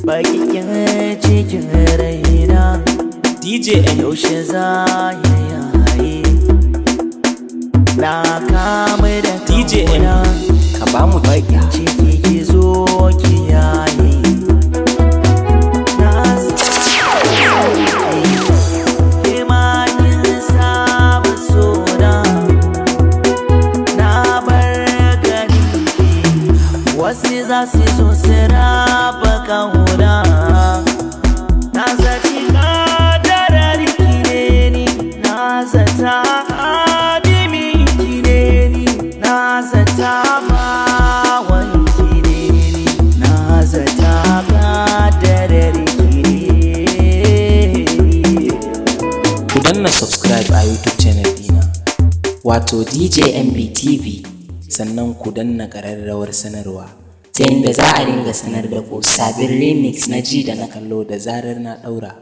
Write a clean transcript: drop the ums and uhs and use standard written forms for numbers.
Bakin cikin raina, DJ M. yaushe za ya yaye? Na kamu da DJ M. kauna. Ka ba mu Bakin kiɗa. ciki, ki zo ki yaye. Na ke ma kin saba sona. Na bar ganin ki, wasu za su zo su raba kauna. Na zaci kadarar ki ne ni, na zata hadimin ki ne ni, na zata bawan ki ne ni, na zata kadarar ki ne ni. Ku danna subscribe a YouTube channel dina, wato DJ MB TV, sannan ku danna ƙararrawar sanarwa ta yadda za a dinga sanar da ku sabbin remix na ji da na kallo da zarar na ɗaura.